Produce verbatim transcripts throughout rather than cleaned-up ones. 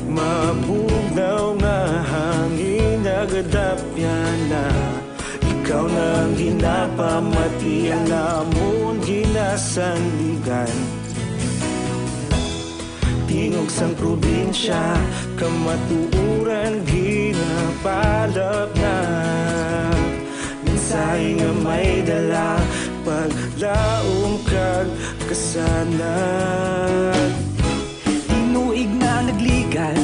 Mabugnaw nga hangin nagadapya na. Ikaw na ang ginapamati, ang amon ginasandigan. Tingog sang probinsya, kamatuoran ginapalapnap. Mensahe nga may dala, paglaom kag kasanag. Tinuig na nagligan,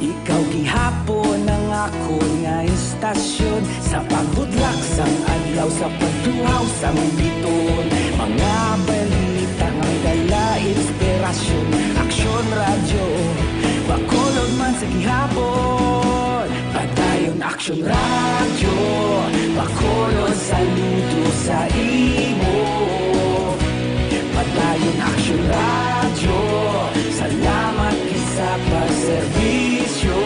ikaw gihapon ang akon nga istasyon. Sa pagbudlak sang adlaw, sa pagtuhaw sang bituon, mga balita nga may dala inspirasyon. Aksyon Radyo, Bacolod man sa gihapon. Padayon Aksyon Radyo, Bacolod, saludo sa imo. Padayon Aksyon Radyo, salamat gid sa pagserbisyo.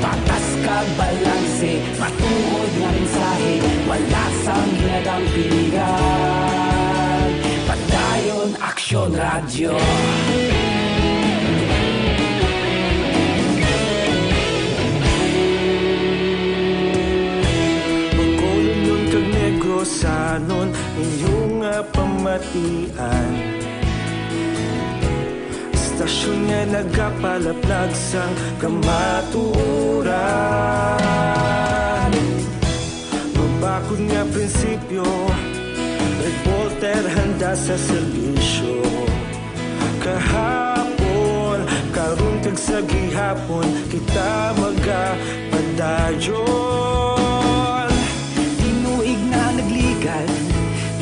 Patas kag balanse, matuod nga mensahe, wala sang ginadampigan. Padayon Aksyon Radyo. Bacolodnon kag Negrosanon, inyo nga pamatian. Istasyon nga nagapalaplag sang kamatuoran. Mabakod nga prinsipyo, reporter handa sa serbisyo. Kahapon, karon kag sa gihapon, kita magapadayon. Tinuig na nagligan,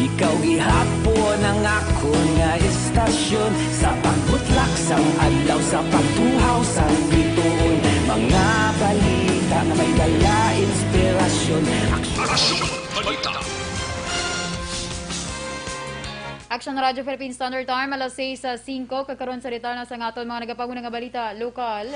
ikaw gihapon ang akon nga istasyon. Sa pagbutlak sang adlaw, sa pagtuhaw sang bituon, mga balita nga may dala inspirasyon. Aksyon Balita. Aksyon Radyo Philippine Standard Time, alas sais singko, kag karon sa detalye sa aton mga nagapanguna nga balita lokal.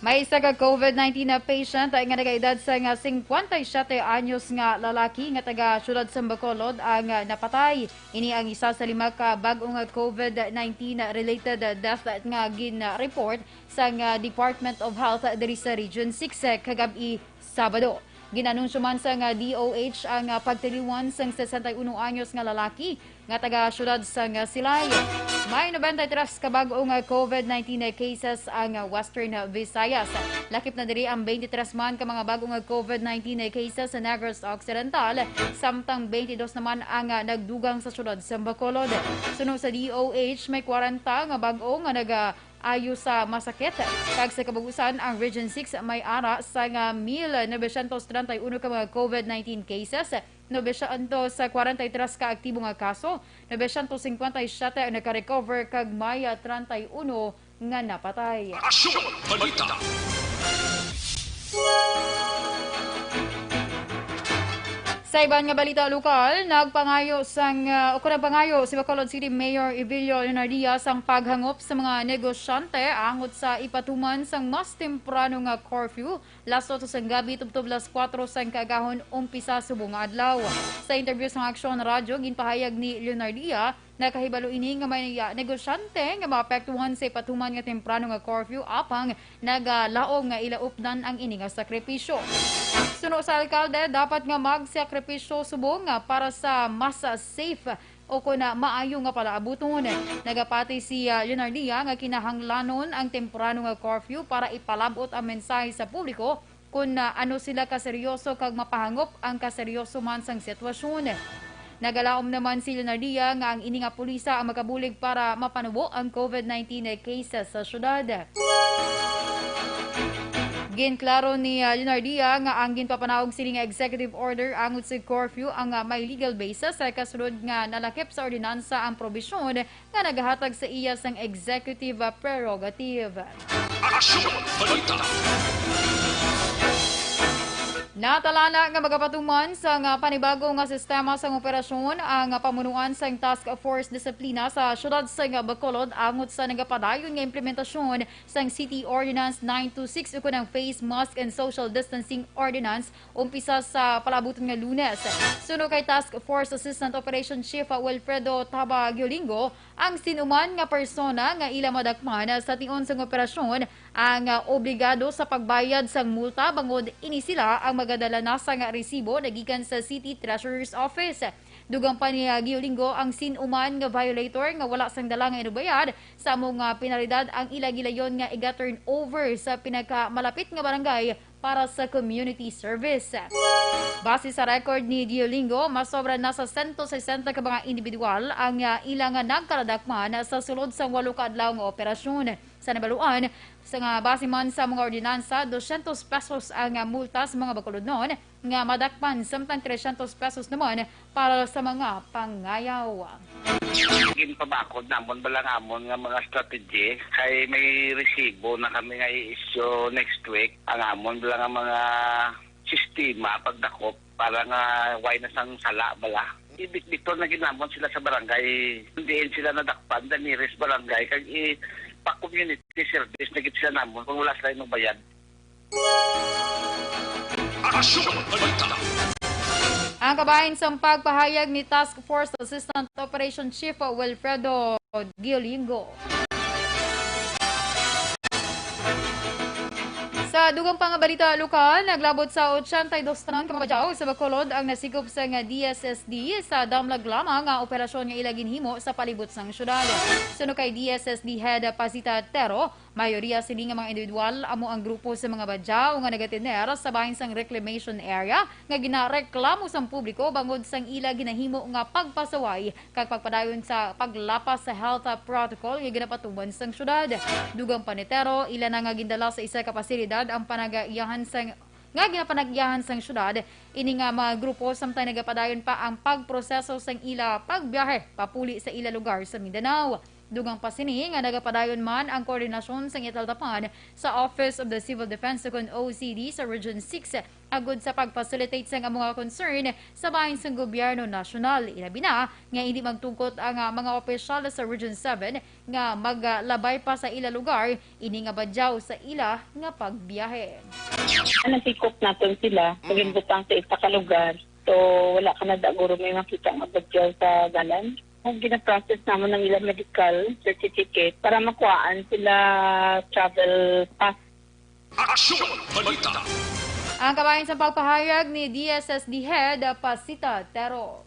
May isa ka COVID nineteen na patient nga nagaedad sang singkwenta y siyete anyos nga lalaki nga taga siyudad sa Bacolod ang napatay. Ini ang isa sa lima ka bag-o nga COVID nineteen related death nga gin-report sang Department of Health diri sa Region six kagab-i Sabado. Gin-anunsyo man sang D O H ang pagtiliwan sang sesenta y uno anyos nga lalaki nga taga siyudad sang Silay. May nobenta y tres ka bag-o nga COVID nineteen cases ang Western Visayas. Lakip na diri ang twenty-three man ka mga bag-o nga COVID nineteen cases sa Negros Occidental, samtang twenty-dos naman ang nagdugang sa siyudad sa Bacolod. Suno sa D O H, may kwarenta nga bag-o nga naga ayo sa masakit. Kag sa kabug-usan, ang Region six may ara sang mil novecientos treinta y uno ka mga COVID nineteen cases, novecientos kwarenta y tres ka aktibo nga kaso, novecientos singkwenta y siyete ang naka-recover, kag may treinta y uno nga napatay. Aksyon Balita. Sa iban nga balita lokal, nagpangayo sang, ah, o nagpangayo si Bacolod City Mayor Evelio Leonardia sang paghangop sa mga negosyante angot sa ipatuman sang mas temprano nga curfew, las otso sang gabi tubtob las kuwatro sang kaagahon umpisa subong nga adlaw. Sa interview sang Aksyon Radyo, ginpahayag ni Leonardia, nakahibalo ini nga may negosyante nga maapektuhan sa ipatuman nga temprano nga curfew, apang nagalaom nga ila updan ang ini nga sakripisyo. Suno sa alkalde, dapat nga magsakripisyo subong nga para sa mas safe o kon maayo nga palaabuton. Nagapati si, ah, Leonardia nga kinahanglanon ang temprano nga curfew para ipalab-ot ang mensahe sa publiko kon, ah, ano sila kaseryoso kag mapahangop ang kaseryoso man sang sitwasyon. Nagalaom naman si Leonardia nga ang ini nga pulisa ang makabulig para mapanubo ang COVID nineteen cases sa syudad. Ginklaro ni, ah, Leonardia nga ang ginpapanaog sini nga executive order angot sa curfew ang, ah, may legal basis, ah, kasunod nga nalakip sa ordinansa ang probisyon nga nagahatag sa iya sang executive, ah, prerogative. Aksyon Balita. Natalana nga magapatuman sang panibago nga sistema sang operasyon ang pamunuan sang Task Force Disiplina sa siyudad sang Bacolod angot sa nagapadayon nga implementasyon sang City Ordinance nine two six ukon ang Face Mask and Social Distancing Ordinance umpisa sa palaabuton nga Lunes. Suno kay Task Force Assistant Operation Chief Wilfredo Taba Giolingo, ang sinuman nga persona nga ila madakpan sa tion sang operasyon ang, ah, obligado sa pagbayad sang multa bangod ini sila ang magadala na sang resibo nagikan sa City Treasurer's Office. Dugang pa ni, ah, Giolingo, ang sinuman nga violator nga wala sang dala nga inubayad sa amo nga penalidad ang ila gilayon nga iga-turn over sa pinakamalapit nga barangay para sa community service. Base sa record ni Giolingo, masobra na sa sento sesenta ka mga individual ang, ah, ila nga nagkaladakman sa sulod sang walo ka adlaw nga operasyon. Sa nabaluan, sa nga base man sa mga ordinansa, dosyentos pesos ang, ah, multa sa mga Bacolodnon nga madakpan, samtang tresyentos pesos naman para sa mga pangayaw. Ginpabakod namon bala nga amon nga mga strategy kay may resibo na kami nga i-issue next week. Ang amon bala nga mga sistema pagdakop para nga way na sang sala bala. Ibitbiton na ginamon sila sa barangay. Diin sila nadakpan, the nearest barangay, kag ipa-community service na gid sila namon kung wala sila nagbayad. Aksyon! Balita! Ang kabahin sang pagpahayag ni Task Force Assistant Operation Chief Wilfredo Giolingo. Sa dugang pa nga balita lokal, naglabot sa ochenta y dos tanan ka mga Bajau sa Bacolod ang nasikop sang D S S D sa damlag lamang nga operasyon nga ila ginhimo sa palibot sang syudad. Suno kay D S S D Head Pasita Tero, mayoriya sini nga mga individual amo ang grupo sa mga Bajau nga nagatiner sa bahin sang reclamation area nga ginareklamo sang publiko bangod sang ila ginahimo nga pagpasaway kag pagpadayon sa paglapas sa health protocol nga ginapatuman sang syudad. Dugang pa ni Tero, ila na nga gindala sa isa ka pasilidad ang panagaiyahan sang nga ginapanagyahan sang syudad ini nga mga grupo, samtang nagapadayon pa ang pagproseso sang ila pagbiyahe papuli sa ila lugar sa Mindanao. Dugang pa sini nga nagapadayon man ang koordinasyon sang italtapan sa Office of the Civil Defense ukon O C D sa Region six agod sa pag-facilitate sang amo nga concern sa bahin sang gobyerno nasyonal. Ilabi na nga indi magtungkot ang, ah, mga opisyal sa Region seven nga maglabay pa sa ila lugar ini nga badyaw sa ila nga pagbiyahe. Nasikop naton sila, Mm. Ginbutang sa isa ka lugar. So, wala ka na daguro may makita nga badyaw sa dalan. Ang ginaprocess namon ang ilang medical certificate para makuhaan sila travel pass. Aksyon! Balita! Ang kabahin sa pagpahayag ni D S S D Head Pasita Tero.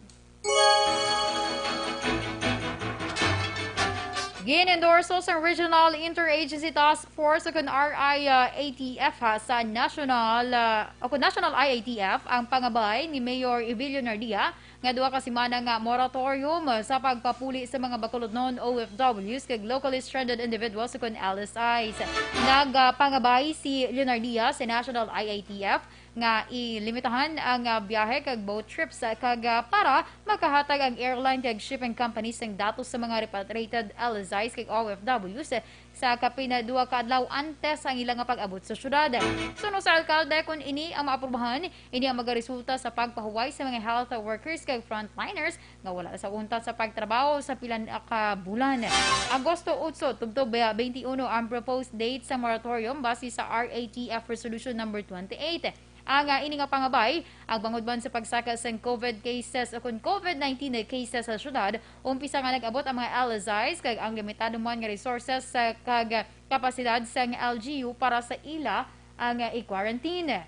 Gin-endorso sa Regional Interagency Task Force o kun R I A T F, ha, sa National, ah, o kun National I A T F ang pangabay ni Mayor Evilio Nardia nga duha ka semana nga moratorium sa pagpapuli sa mga Bacolodnon O F Ws kag locally stranded individuals o kun L S Is. Nagpangabay si Leonardia sa National I A T F nga ilimitahan ang, ah, biyahe kag boat trips, ah, kag, ah, para makahatag ang airline kag shipping companies sang datos sa mga repatriated L S Is kag O F Ws sa kapin duha ka adlaw antes ang ila nga pag-abot sa syudad. Suno sa alkalde, kon ini ang maaprubahan, ini ang magaresulta sa pagpahuway sa mga health workers kag frontliners nga wala sa untat sa pagtrabaho sa pila na ka bulan. Agosto otso tubtob twenty-one ang proposed date sa moratorium base sa R A T F Resolution Number twenty-eight. Ang, ah, ini nga pangabay, ang bangod man sa pagsaka sang COVID cases o kun COVID nineteen cases sa syudad, umpisa nga nag-abot ang mga L S Is kag ang limitado man nga resources sa kag kapasidad sang L G U para sa ila ang, ah, i-quarantine.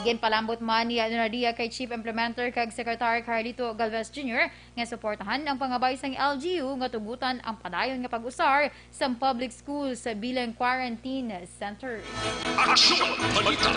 Ginpalambot man ni Leonardia kay Chief Implementer kag Secretary Carlito Galvez Junior nga suportahan ang pangabay sang L G U nga tugutan ang padayon nga pag-usar sang public schools bilang quarantine center. Aksyon! Balita!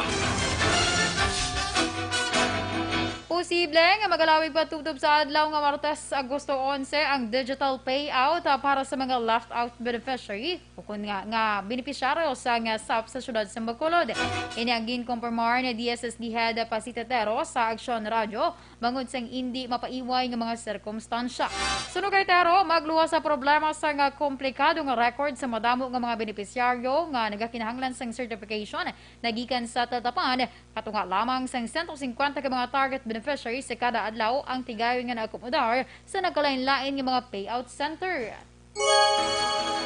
Posible nga magalawig pa tubtob sa adlaw nga Martes, Agosto onse, ang digital payout, ah, para sa mga left out beneficiary o kun nga, nga benepisyaryo sa nga sap sa siyudad sa Bacolod. Ini ang ginkumpirmar ni D S S D Head Pasita Tero sa Aksyon Radyo bangod sang indi mapaiway nga mga sirkumstansya. Suno kay Tero, magluwas sa problema sa nga komplikado nga record sa madamo nga mga benepisyaryo nga nagakinahanglan sang certification nagikan sa tatapan, katunga lamang sang sento singkwenta ka mga target beneficiaries sa kada adlaw ang tigayon nga naakomodar sa nagkalain-lain nga mga payout center.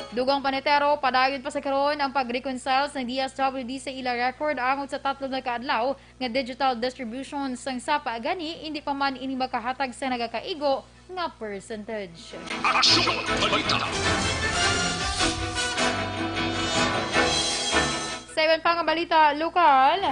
Dugang pa ni Tero, padayon pa sa karon ang pag-reconcile sang D S W D sa ila record angot sa tatlo na ka adlaw nga digital distribution sang sapa, gani indi pa man ini makahatag sa nagakaigo nga percentage. Aksyon! Balita! Sa iban pa nga balita lokal,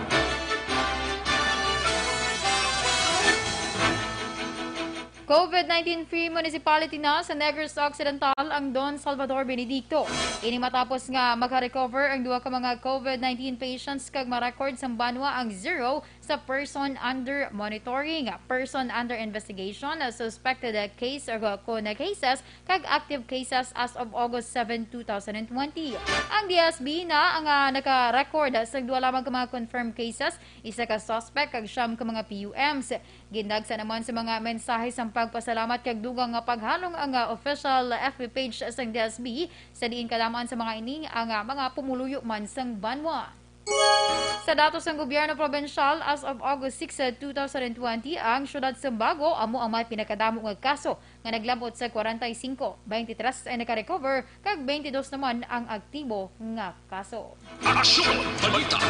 COVID nineteen free municipality na sa Negros Occidental ang Don Salvador Benedicto. Ini matapos nga maka-recover ang duha ka mga COVID nineteen patients kag ma-record sang banwa ang zero sa person under monitoring, person under investigation, suspected case o kon cases, kag active cases as of August seven, two thousand and twenty. Ang D S B na ang, ah, naka-record sa duha lamang ka mga confirmed cases, isa ka suspect kag siyam ka mga P U Ms. Gindagsa naman sa mga mensahe sang pagpasalamat kag dugang nga paghalong ang, ah, official F B page sang D S B, sa diin kadam-an sa mga ini ang, ah, mga pumuluyo man sang banwa. Sa datos sang gobyerno probinsyal, as of August six, two thousand and twenty, ang siyudad sang Bago amo ang may pinakadamo nga kaso nga naglab-ot sa kwarenta y singko, twenty-three ang naka-recover, kag twenty-two naman ang aktibo nga kaso. Aksyon! Balita!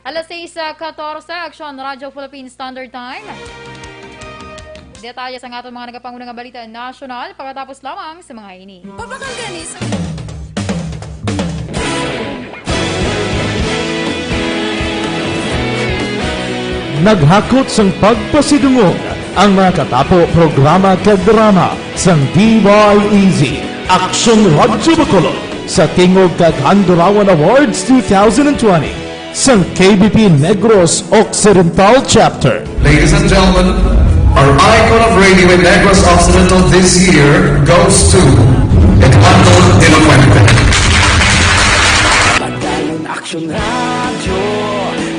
Alas sais katorse, Aksyon Radyo Philippine Standard Time. Detalye sa aton mga nagapanguna nga balita nasyonal pagkatapos lamang sa mga ini. Pabakal gani sa Naghakot sang pagpasidungog ang mga katapo, programa kag drama sang D Y E Z, Aksyon Radyo Bacolod, sa tingog kag Handurawan Awards two thousand and twenty sang K B P Negros Occidental Chapter. Ladies and gentlemen, our icon of radio in Negros Occidental this year goes to Eduardo de la Fuente. Padayon Aksyon Radyo,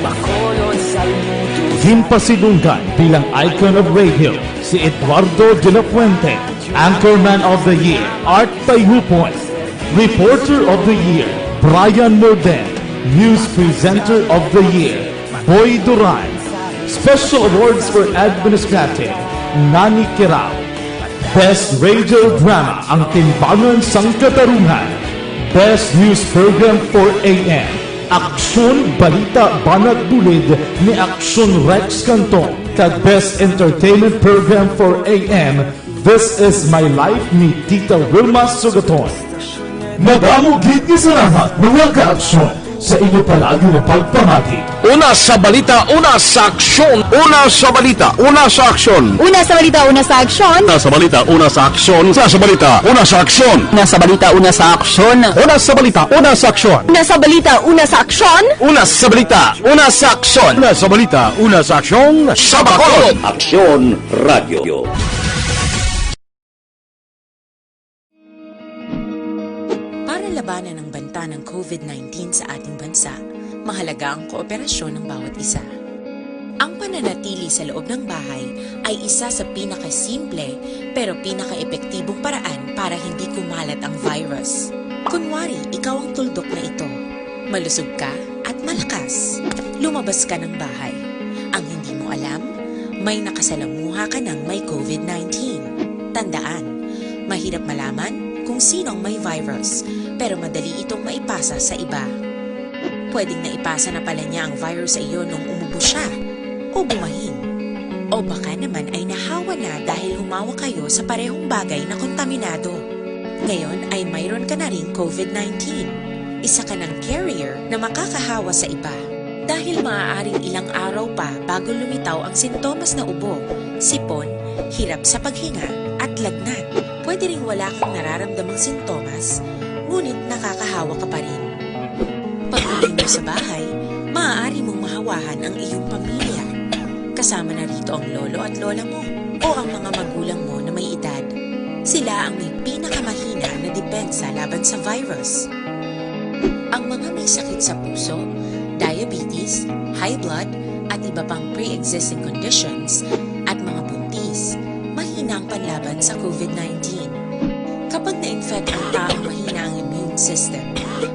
Bacolod sa Luto. Ginpasidunggan bilang icon of radio si Eduardo de la Fuente, Anchorman of the Year, Art Tayupon, Reporter of the Year, Brian Morden, News Presenter of the Year, Boy Duran, Special Awards for Administrative, Nani Kirao, Best Radio Drama, Ang Timbangan sang Katarungan, Best News Program for A M, Aksyon Balita Banat Bulid ni Aksyon Rex Cantong, kag Best Entertainment Program for A M, This Is My Life ni Tita Wilma Sugaton. Madamo gid nga salamat, mga ka-aksyon, sa inyo palagi nga pagpamati. Una sa balita, una sa aksyon. Una sa balita, una sa aksyon. Una sa balita, una sa aksyon. Una sa balita, una sa aksyon. Una sa balita, una sa aksyon. Una sa balita, una sa aksyon. Una sa balita, una sa aksyon. Una sa balita, una sa aksyon. Una sa balita, una sa aksyon. Una sa balita, una sa aksyon. Sa Bacolod. Aksyon Radyo. Para labanan ang banta ng COVID nineteen sa ating bansa, mahalaga ang kooperasyon ng bawat isa. Ang pananatili sa loob ng bahay ay isa sa pinakasimple pero pinakaepektibong paraan para hindi kumalat ang virus. Kunwari, ikaw ang tuldok na ito. Malusog ka at malakas. Lumabas ka ng bahay. Ang hindi mo alam, may nakasalamuha ka ng may COVID nineteen. Tandaan, mahirap malaman kung sino ang may virus, pero madali itong maipasa sa iba. Pwedeng naipasa na pala niya ang virus sa iyo nung umubo siya o bumahin. O baka naman ay nahawa na dahil humawak kayo sa parehong bagay na kontaminado. Ngayon ay mayroon ka na ring COVID nineteen. Isa ka ng carrier na makakahawa sa iba. Dahil maaaring ilang araw pa bago lumitaw ang sintomas na ubo, sipon, hirap sa paghinga, at lagnat. Pwede ring wala kang nararamdamang sintomas, ngunit nakakahawa ka pa rin. Pag-uwi mo sa bahay, maaari mong mahawahan ang iyong pamilya. Kasama na rito ang lolo at lola mo o ang mga magulang mo na may edad. Sila ang may pinakamahina na depensa laban sa virus. Ang mga may sakit sa puso, diabetes, high blood, at iba pang pre-existing conditions, at mga buntis, mahina ang panlaban sa COVID nineteen. Kapag na-infect ang taong mahina ang immune system,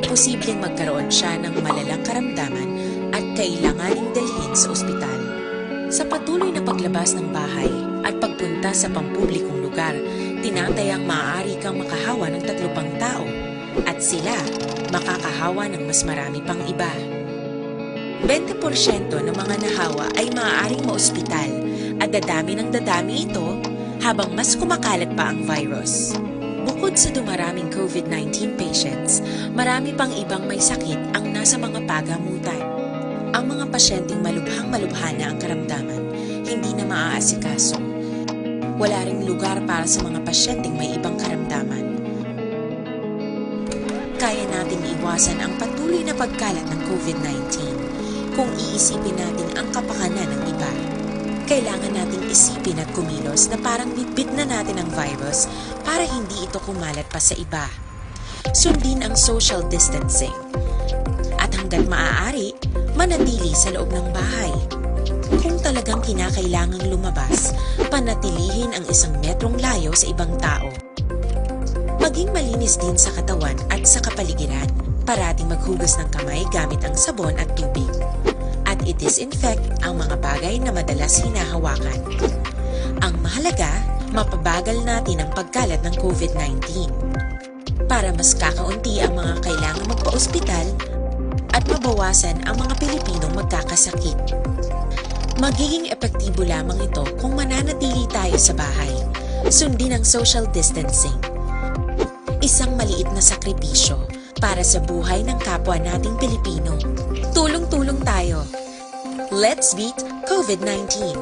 posibleng magkaroon siya ng malalang karamdaman at kailanganing dalhin sa ospital. Sa patuloy na paglabas ng bahay at pagpunta sa pampublikong lugar, tinatayang maaari kang makahawa ng tatlo pang tao, at sila makakahawa ng mas marami pang iba. Bente porsyento ng mga nahawa ay maaaring maospital, at dadami ng dadami ito habang mas kumakalat pa ang virus. Bukod sa dumaraming COVID nineteen patients, marami pang ibang may sakit ang nasa mga pagamutan. Ang mga pasyenteng malubhang-malubha na ang karamdaman, hindi na maaasikaso. Wala ring lugar para sa mga pasyenteng may ibang karamdaman. Kaya nating iwasan ang patuloy na pagkalat ng COVID nineteen kung iisipin natin ang kapakanan ng iba. Kailangan nating isipin at kumilos na parang bitbit na natin ang virus para hindi ito kumalat pa sa iba. Sundin ang social distancing. At hanggat maaari, manatili sa loob ng bahay. Kung talagang kinakailangang lumabas, panatilihin ang isang metrong layo sa ibang tao. Maging malinis din sa katawan at sa kapaligiran. Parating maghugas ng kamay gamit ang sabon at tubig. At i-disinfect ang mga bagay na madalas hinahawakan. Ang mahalaga, mapabagal natin ang pagkalat ng COVID nineteen. Para mas kakaunti ang mga kailangang magpa-ospital at mabawasan ang mga Pilipinong magkakasakit. Magiging epektibo lamang ito kung mananatili tayo sa bahay. Sundin ang social distancing. Isang maliit na sakripisyo para sa buhay ng kapwa nating Pilipino. Tulong-tulong tayo. Let's beat COVID nineteen.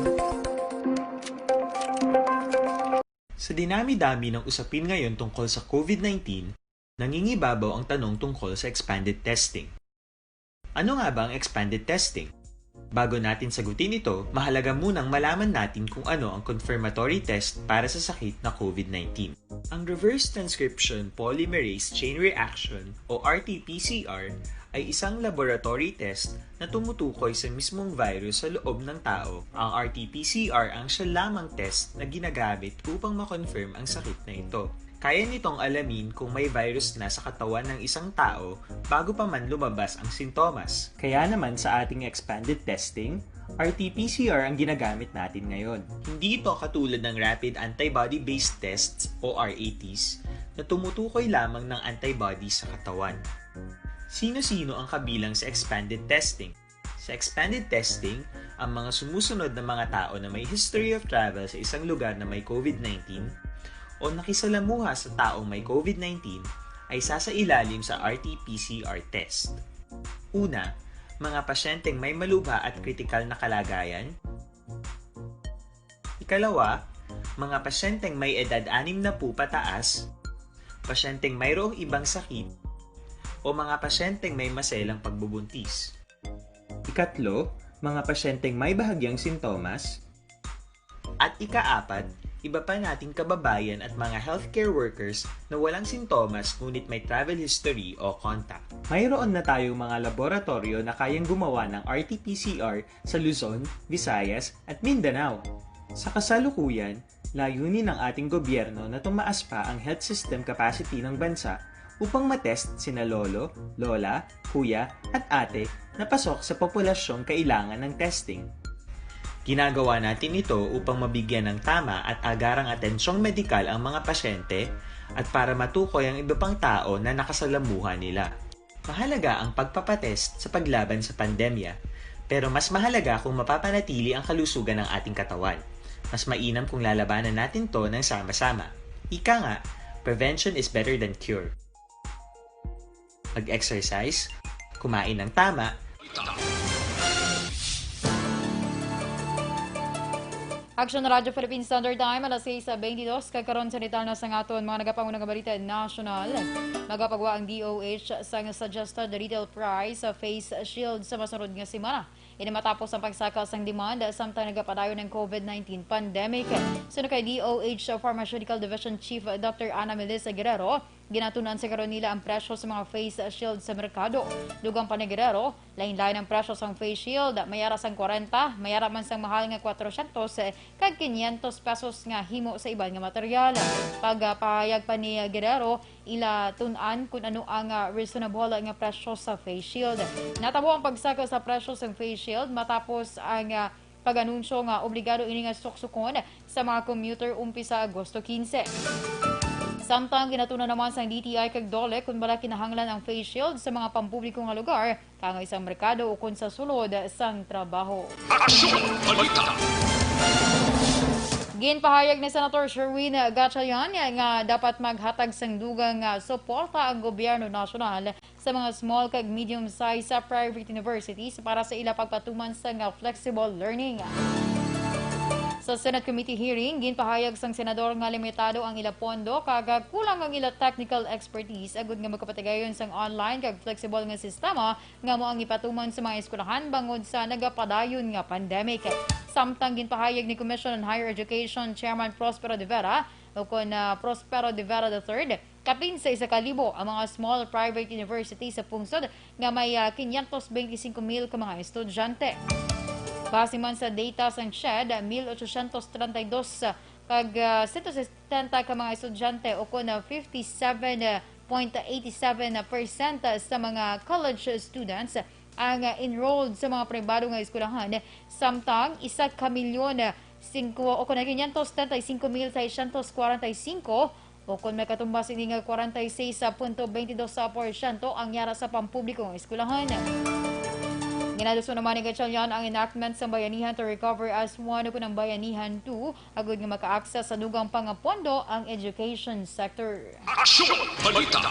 Sa dinami-dami ng usapin ngayon tungkol sa COVID nineteen, nangingibabaw ang tanong tungkol sa expanded testing. Ano nga ba ang expanded testing? Bago natin sagutin ito, mahalaga munang malaman natin kung ano ang confirmatory test para sa sakit na COVID nineteen. Ang reverse transcription polymerase chain reaction o R T P C R ay isang laboratory test na tumutukoy sa mismong virus sa loob ng tao. Ang R T P C R ang siya lamang test na ginagamit upang ma-confirm ang sakit na ito. Kaya nitong alamin kung may virus na sa katawan ng isang tao bago pa man lumabas ang sintomas. Kaya naman sa ating expanded testing, R T P C R ang ginagamit natin ngayon. Hindi ito katulad ng rapid antibody-based tests o R A Ts na tumutukoy lamang ng antibodies sa katawan. Sino-sino ang kabilang sa expanded testing? Sa expanded testing, ang mga sumusunod na mga tao na may history of travel sa isang lugar na may COVID nineteen o nakisalamuha sa taong may COVID nineteen ay sasailalim sa R T P C R test. Una, mga pasyenteng may malubha at kritikal na kalagayan. Ikalawa, mga pasyenteng may edad anim na po pataas, pasyenteng mayroong ibang sakit, o mga pasyenteng may maselang pagbubuntis. Ikatlo, mga pasyenteng may bahagyang sintomas. At ikaapat, iba pa nating kababayan at mga healthcare workers na walang sintomas ngunit may travel history o contact. Mayroon na tayong mga laboratoryo na kayang gumawa ng R T P C R sa Luzon, Visayas, at Mindanao. Sa kasalukuyan, layunin ng ating gobyerno na tumaas pa ang health system capacity ng bansa upang matest sina lolo, lola, kuya, at ate na pasok sa populasyong kailangan ng testing. Ginagawa natin ito upang mabigyan ng tama at agarang atensyong medikal ang mga pasyente at para matukoy ang iba pang tao na nakasalamuha nila. Mahalaga ang pagpapatest sa paglaban sa pandemya, pero mas mahalaga kung mapapanatili ang kalusugan ng ating katawan. Mas mainam kung lalabanan natin 'to ng sama-sama. Ika nga, prevention is better than cure. Mag-exercise, kumain ng tama, Aksyon Radyo Philippine Standard Time, alas sais beintidos, kag karon sa detalye na sang aton mga nagapauna nga balita nasyonal. Magapagwa ang D O H sang suggested retail price sa face shield sa masunod nga semana. Ini matapos ang pagsaka sang demand samtang nagapadayon ang COVID nineteen pandemic. Suno kay D O H Pharmaceutical Division Chief Doctor Ana Melissa Guerrero, ginatun-an sa karon nila ang presyo sa mga face shield sa merkado. Dugang pa ni Guerrero, lain-lain ang presyo sang face shield, may ara sang kwarenta, may ara man sang mahal nga kwatrocientos, kag quinientos pesos nga himo sa iban nga material. Pagpahayag pa ni Guerrero, ila tun-an kun ano ang, ah, reasonable nga presyo sa face shield. Natabo ang pagsaka sa presyo sang face shield matapos ang, ah, pag-anunsyo nga obligado ini nga suksukon sa mga commuter umpisa Agosto quince. Samtang ginatun-an naman sang D T I kag DOLE kun bala kinahanglan ang face shield sa mga pampubliko nga lugar, kangay sang merkado ukon sa sulod sang trabaho. Aksyon! Balita! Ginpahayag ni Senator Sherwin Gatchalian nga dapat maghatag sang dugang nga suporta ang gobyerno nasyonal sa mga small kag medium-sized sa private universities para sa ila pagpatuman sang flexible learning. Sa Senate Committee hearing, ginpahayag sang senador nga limitado ang ila pondo kag kulang ang ila technical expertise agud nga magkapatigayon sang online kag flexible nga sistema nga amo ang ipatuman sa mga eskwelahan bangod sa nagapadayon nga pandemic. Samtang ginpahayag ni Commission on Higher Education Chairman Prospero de Vera, ukon, ah, Prospero de Vera the third, kapin sa isa ka libo ang mga small private university sa pungsod nga may, ah, quinientos veinticinco mil ka mga estudyante. Base man sa data sang CHED, mil ochocientos treinta y dos kag, ah, sento setenta ka mga estudyante, ukon na fifty-seven point eighty-seven percent sa mga college students ang, ah, enrolled sa mga pribado nga eskwelahan, samtang isa ka milyon, ah, singko, ukon na quinientos setenta y cinco mil seiscientos cuarenta y cinco, ukon may katumbas ini nga kwarenta y seis punto veintidós porsyento ang yara sa pampubliko nga eskwelahan. Ginaluso naman ni Gatchalian ang enactment sa Bayanihan to Recover as One ukon ang Bayanihan two, agud nga maka-access sa dugang pa nga pondo ang education sector. Aksyon! Balita!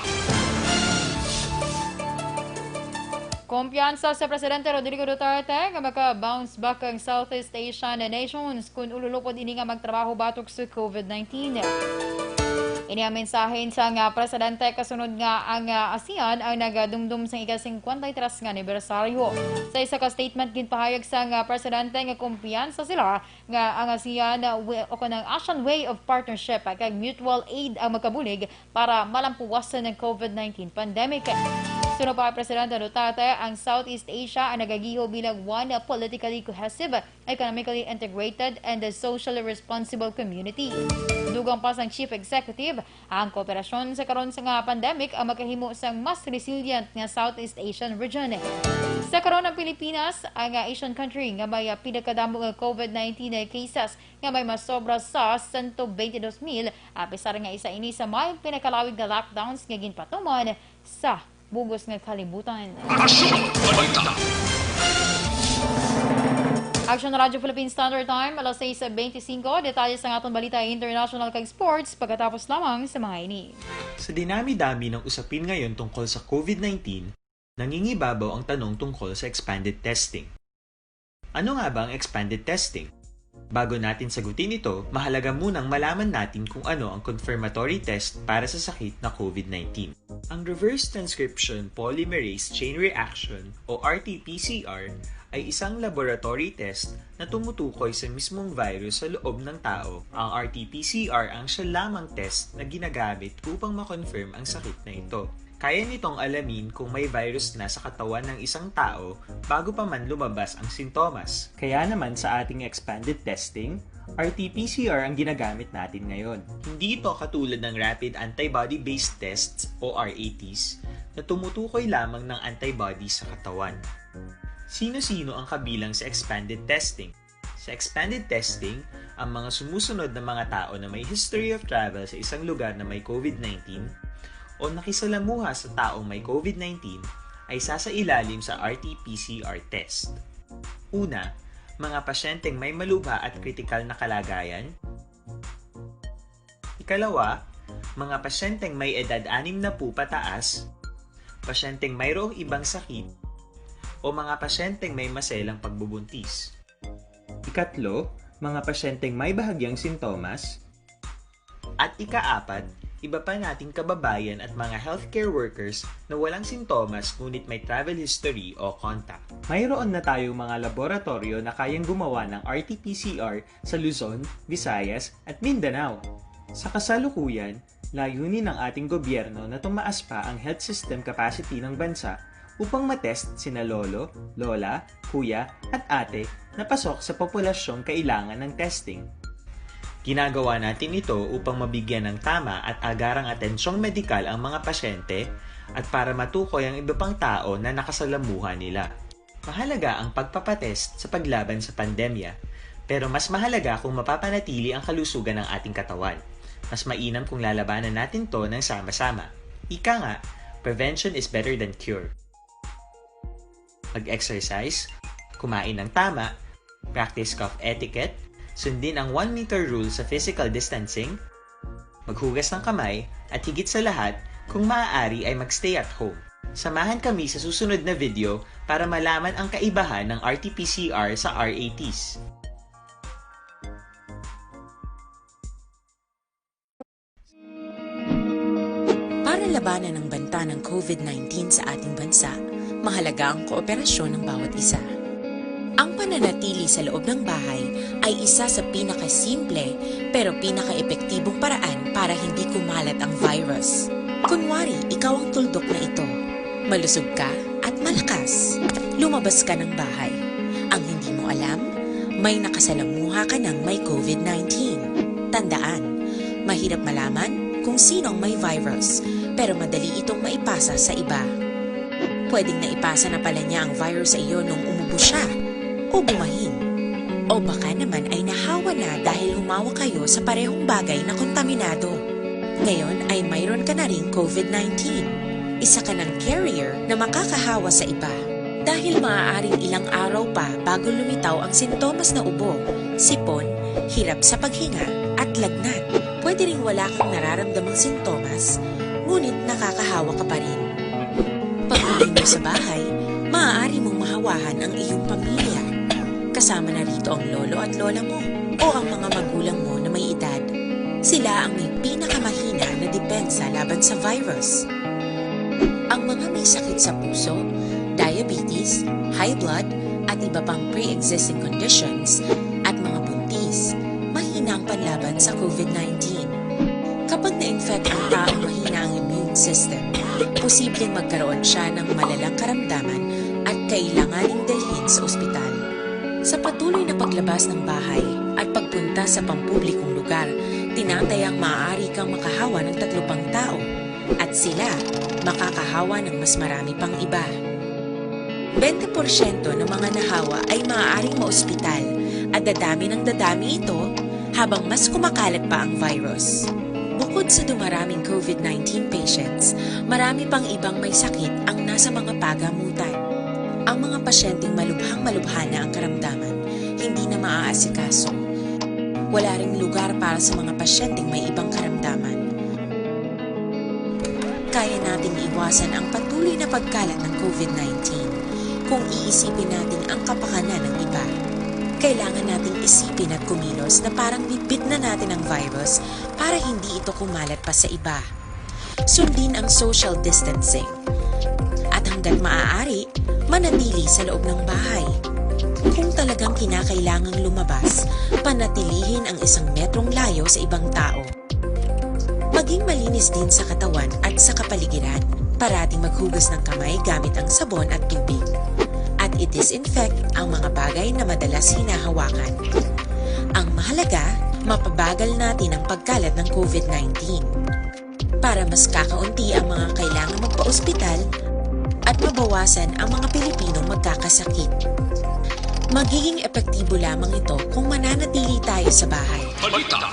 Kumpiyansa sa Presidente Rodrigo Duterte nga maka-bounce back ang Southeast Asian nations kun ululupod ini nga magtrabaho batok sa COVID nineteen. Ini ang mensahe sang, ah, presidente kasunod nga ang, ah, ASEAN ang nagadumdom sang ika-singkwenta y tres nga anibersaryo. Sa isa ka statement, ginpahayag sang, ah, presidente nga kumpiyansa sila nga ang ASEAN, ah, we-, o kanang ASEAN Way of Partnership, ah, kag mutual aid ang magkabulig para malampuwasan ang COVID nineteen pandemic. Suno pa Presidente Duterte, ang Southeast Asia ang nagagiho bilang one politically cohesive, economically integrated, and socially responsible community. Dugang pa sang Chief Executive, ang kooperasyon sa karon sa nga pandemic ang makahimo sang mas resilient nga Southeast Asian region. Sa karon, ang Pilipinas ang, ah, Asian country nga may, ah, pinakadamo nga COVID nineteen cases nga may masobra sa sento beintidos mil, apisar nga isa ini sa may pinakalawig nga lockdowns nga ginpatuman sa bug-os nga kalibutan. Aksyon! Balita! Aksyon Radyo Philippine Standard Time, alas sais beintisinko. Detalye sa aton balita international kag sports pagkatapos lamang sa mga ini. Sa dinami-dami ng usapin ngayon tungkol sa COVID nineteen, nangingibabaw ang tanong tungkol sa expanded testing. Ano nga ba ang expanded testing? Bago natin sagutin ito, mahalaga munang malaman natin kung ano ang confirmatory test para sa sakit na COVID nineteen. Ang reverse transcription polymerase chain reaction o R T P C R ay isang laboratory test na tumutukoy sa mismong virus sa loob ng tao. Ang R T P C R ang siya lamang test na ginagamit upang ma-confirm ang sakit na ito. Kaya nitong alamin kung may virus na sa katawan ng isang tao bago pa man lumabas ang sintomas. Kaya naman sa ating expanded testing, R T P C R ang ginagamit natin ngayon. Hindi ito katulad ng rapid antibody-based tests o R A Ts na tumutukoy lamang ng antibody sa katawan. Sino-sino ang kabilang sa expanded testing? Sa expanded testing, ang mga sumusunod na mga tao na may history of travel sa isang lugar na may COVID nineteen o nakisalamuha sa taong may COVID nineteen ay sasailalim sa R T P C R test. Una, mga pasyenteng may malubha at kritikal na kalagayan. Ikalawa, mga pasyenteng may edad anim na po pataas, pasyenteng mayroong ibang sakit, o mga pasyenteng may maselang pagbubuntis. Ikatlo, mga pasyenteng may bahagyang sintomas. At ikaapat, Iba pa nating kababayan at mga healthcare workers na walang sintomas ngunit may travel history o contact. Mayroon na tayong mga laboratoryo na kayang gumawa ng R T P C R sa Luzon, Visayas, at Mindanao. Sa kasalukuyan, layunin ng ating gobyerno na tumaas pa ang health system capacity ng bansa upang matest sina lolo, lola, kuya, at ate na pasok sa populasyong kailangan ng testing. Ginagawa natin ito upang mabigyan ng tama at agarang atensyong medikal ang mga pasyente at para matukoy ang iba pang tao na nakasalamuha nila. Mahalaga ang pagpapatest sa paglaban sa pandemya, pero mas mahalaga kung mapapanatili ang kalusugan ng ating katawan. Mas mainam kung lalabanan natin to ng sama-sama. Ika nga, prevention is better than cure. Mag-exercise, kumain ng tama, practice cough etiquette, sundin ang one meter rule sa physical distancing, maghugas ng kamay, at higit sa lahat, kung maaari ay mag-stay at home. Samahan kami sa susunod na video para malaman ang kaibahan ng R T P C R sa R A Ts. Para labanan ang banta ng COVID nineteen sa ating bansa, mahalaga ang kooperasyon ng bawat isa. Ang pananatili sa loob ng bahay ay isa sa pinakasimple pero pinakaepektibong paraan para hindi kumalat ang virus. Kunwari, ikaw ang tuldok na ito. Malusog ka at malakas. Lumabas ka ng bahay. Ang hindi mo alam, may nakasalamuha ka ng may COVID nineteen. Tandaan, mahirap malaman kung sino ang may virus, pero madali itong maipasa sa iba. Pwedeng naipasa na pala niya ang virus sa iyo nung umubo siya o bumahin. O baka naman ay nahawa na dahil humawak kayo sa parehong bagay na kontaminado. Ngayon ay mayroon ka na ring COVID nineteen. Isa ka ng carrier na makakahawa sa iba. Dahil maaaring ilang araw pa bago lumitaw ang sintomas na ubo, sipon, hirap sa paghinga, at lagnat. Pwede ring wala kang nararamdamang sintomas, ngunit nakakahawa ka pa rin. Pag-uwi mo sa bahay, maaari mong mahawahan ang iyong pamilya. Kasama na rito ang lolo at lola mo o ang mga magulang mo na may edad. Sila ang may pinakamahina na depensa laban sa virus. Ang mga may sakit sa puso, diabetes, high blood, at iba pang pre-existing conditions, at mga buntis, mahina ang panlaban sa COVID nineteen. Kapag na-infect ang taong mahina ang immune system, posibleng magkaroon siya ng malalang karamdaman at kailanganing dalhin sa ospital. Sa patuloy na paglabas ng bahay at pagpunta sa pampublikong lugar, tinatayang maaari kang makahawa ng tatlo pang tao at sila makakahawa ng mas marami pang iba. Bente porsyento ng mga nahawa ay maaaring maospital at dadami ng dadami ito habang mas kumakalat pa ang virus. Bukod sa dumaraming COVID nineteen patients, marami pang ibang may sakit ang nasa mga pagamutan. Ang mga pasyenteng malubhang-malubha na ang karamdaman, hindi na maaasikaso. Wala ring lugar para sa mga pasyenteng may ibang karamdaman. Kaya nating iwasan ang patuloy na pagkalat ng COVID nineteen kung iisipin natin ang kapakanan ng iba. Kailangan nating isipin at kumilos na parang bitbit na natin ang virus para hindi ito kumalat pa sa iba. Sundin ang social distancing. At hanggat maaari, manatili sa loob ng bahay. Kung talagang kinakailangang lumabas, panatilihin ang isang metrong layo sa ibang tao. Maging malinis din sa katawan at sa kapaligiran. Parating maghugas ng kamay gamit ang sabon at tubig. At i-disinfect ang mga bagay na madalas hinahawakan. Ang mahalaga, mapabagal natin ang pagkalat ng COVID nineteen. Para mas kakaunti ang mga kailangan magpa-ospital at mabawasan ang mga Pilipinong magkakasakit. Magiging epektibo lamang ito kung mananatili tayo sa bahay. Balita.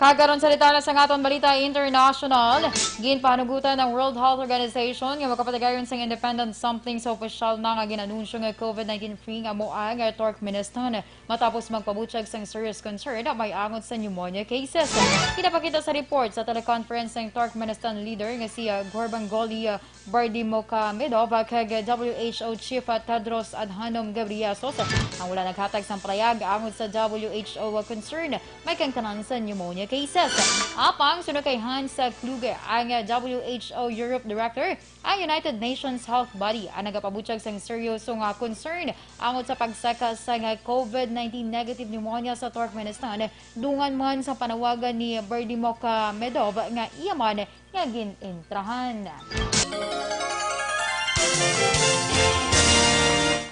Agkaron sa detalye sa aton balita international, ginpahanugutan ang World Health Organization nga makapatigayon sang independent sampling sa opisyal na nga gin-anunsyo nga COVID nineteen free nga amo ang Turkmenistan, matapos magpabutyag sang serious concern may angot sa pneumonia cases. Ginapakita sa report sa teleconference ang Turkmenistan leader nga si, ah, Gurbanguly, ah, Berdimuhamedob kag W H O Chief Tedros Adhanom Ghebreyesus ang wala naghatag sang pahayag angot sa W H O concern may kaangtanan sa pneumonia cases. Apang suno kay Hans Kluge, ang W H O Europe Director, ang United Nations Health Body ang nagapabutyag sang seryoso nga concern angot sa pagsaka sang COVID nineteen negative pneumonia sa Turkmenistan, dungan man sa panawagan ni Berdimuhamedob nga iya man nga gin-entrahan.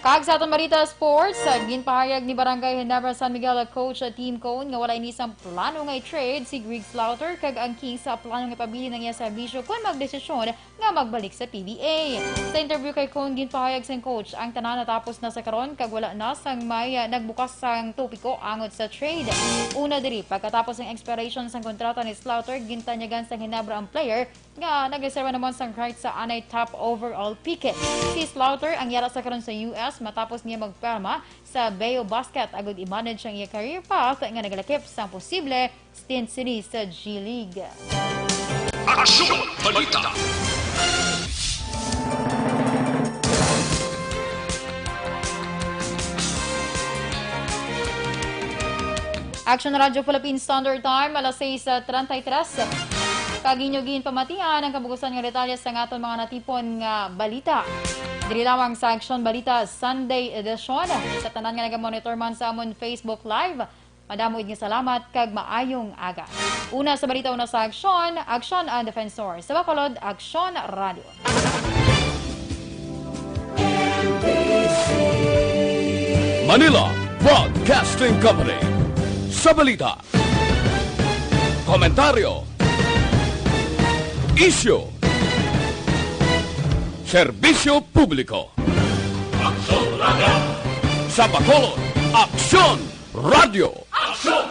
Kag sa aton balita sports, ginpahayag ni Barangay Ginebra San Miguel coach Tim Cone nga wala ini sang plano nga i-trade si Greg Slaughter, kag ang Kings sa plano nga ipabilin ang iya serbisyo kon magdesisyon nga magbalik sa P B A. Sa interview kay Cone, ginpahayag sang coach ang tanan natapos na sa karon kag wala na sang may, ah, nagbukas sang topiko angot sa trade. Una diri, pagkatapos sang expiration sang kontrata ni Slaughter, gintanyagan sa Ginebra ang player nga nagreserba naman sang right sa anay top overall pick. Si Slaughter ang yara sa karon sa U S matapos niya magpirma sa Bayo Basket agud i-manage ang iya career path nga nagalakip sang posible stint sini sa G League. Aksyon Balita. Action Radio Philippine Standard Time, alas sais treinta y tres. Kag inyo ginpamatian ang kabugusan nga detalye sa aton mga natipon nga balita. Diri lamang sa Action Balita Sunday Edition. Sa tanan nga nagamonitor man sa amon Facebook Live, madamo gid nga salamat kag maayong aga. Una sa balita, una sa aksyon, Aksyon ang Defensor. Sa Bacolod, Aksyon Radio. Manila Broadcasting Company. Sa balita, komentaryo, isyu, serbisyo publiko. Aksyon Radio. Sa Bacolod, Aksyon Radio. Aksyon